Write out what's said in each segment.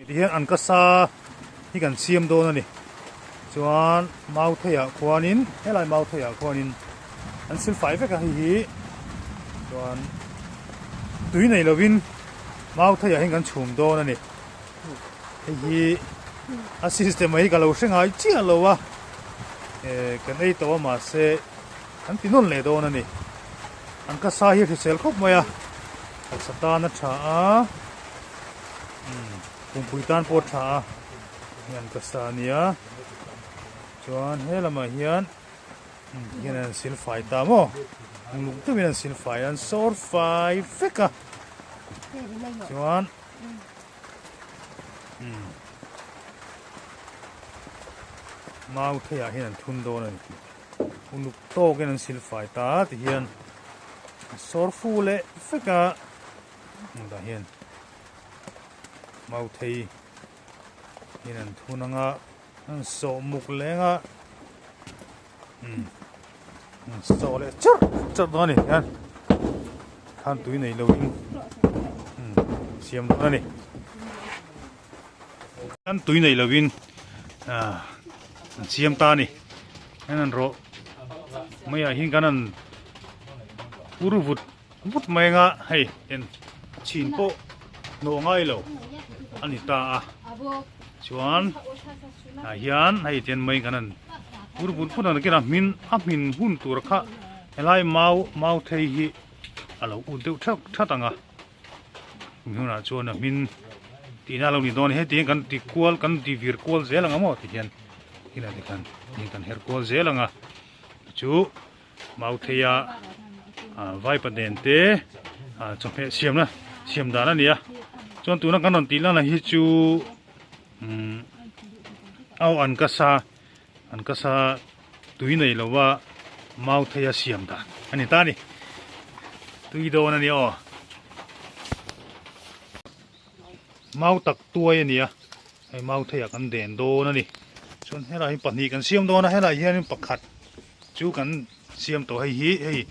Tihian an ka sa hi kan siam dawn a ni. Chuan Mautheiah khuanin helai Mautheiah khuanin an sil fai vek a hei hi chuan tui nei lovin Mautheiah hian kan chhum dawn a ni. Hei hi a system hi ka lo hre ngai chiah lo a, eh kan ei tawh a mahse kan ti nawn leh dawn a ni. An ka sa hi a hrisel khawp mai a, taksa tan a tha a. Pumpui tan pawh tha a hian ka sa ania chuan he lamah hian hian an sil fai ta maw luk deuhin an sil fai an sawr fai vek a chuan mau theiah hian an thun dawn a ni uluk tawkin an sil fai ta tihian a sawr fu leh vek a. Hmun ah hian mauthei hian an thun ang a an sawh muk leng a umm an sawh leh charh charh dawn a ni hian khan tui nei lo in umm siam dawn a ni khan tui nei lo in ah an siam ta a ni hian an rawh mai ah hian kan an ur vut. Vut mai anga hei en chhin pawh hnawh ngai lo a ni ta a chuan ah hian hei tian mai kan han pur vut vut ang takin a hmin a hmin hun tur kha helai mau mau thei hi a lo ut deuh theuh that ang a hmin hunah chuan a hmin tihna a lo ni dawn a ni hetiang kan ti kual kan ti vir kual zel ang a maw tihian tinah te khan kan her kual zel ang a chu. Mautheia vaipa nen te chawhmeh siamna siam dan a ni a chuan tuna kan rawn tih lana hi chu umm au an ka sa an ka sa tui nei lova Mautheia siam dan a ni ta a ni tui dawn a ni aw mau tak tuai a ni a hei Mautheia kan den dawn a ni chuan helai hi pahnih kan siam dawn a helai hianin pakhat. Chu kan siam tawh hei hi hei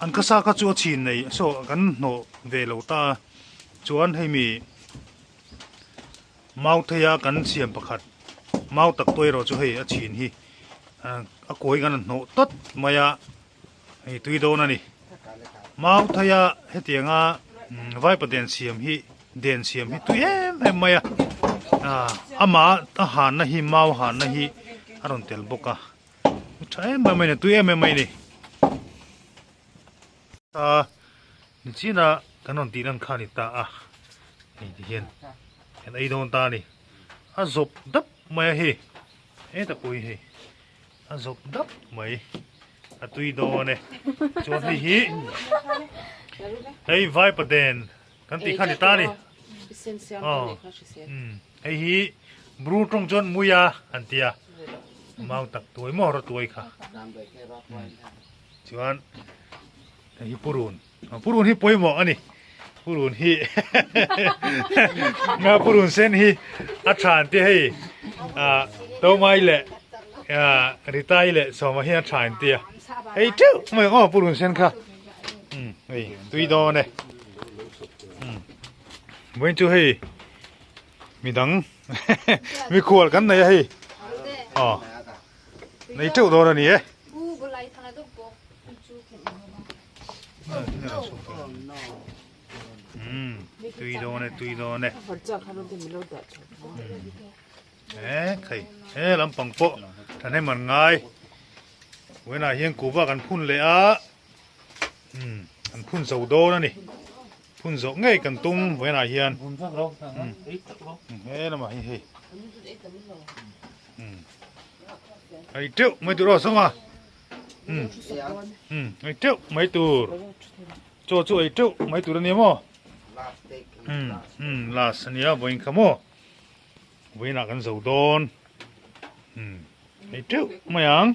an khasa kha chu a chhin nei saw kan hnawh ve lo ta a chuan hei mi mau theia kan siam pakhat mau tak tawh erawh chu hei a chhin hi a kawi kan han hnawh tawt mai a hei tui dawn a ni mau theia hetianga vaipa den siam hi den siam hi tui em em mai a ah amah a hanna hi mau hanna hi a rawn tel bawk a tha em em mai a ni tui em em mai a ni a nichina kan rawn tih lan kha a ni ta a hei ti hian kan ei dawn ta a ni a zawp dap mai a hei heta pawh hi hei a zawp dap mai a tui dawn e chuan hei hi hei vaipa den Kan tih kha ni ta ni. Hei hi bru tawng chuan muia an tia. Mau tak tuai maw ra tuai kha. Chuan hei hi purun. Purun hi pawimawh a ni. Purun hi nga purun sen hi a tha an tia hei Tomai leh Ritai leh Sawma hi a tha an tia. Hei teuh mai aw purun sen kha. Hei tui dawn e. Vawiin chu hei midang mikhual kan nei a hei aw nei teuh dawn a ni e. Tui dawn e tui dawn e. E khai he lampang pawh thahnem an ngai vawiinah hian kuhva kan phun leh a. Umm an phun zo dawn a ni phun zawh ngei kan tum vawiinah hian he lamah hi hei umm hei teuh mai tur aw sawma umm umm hei teuh mai tur chaw chu ei teuh mai tur a ni maw umm umm last a nia vawiin kha maw vawiinah kan zo dawn umm hei teuh mai ang.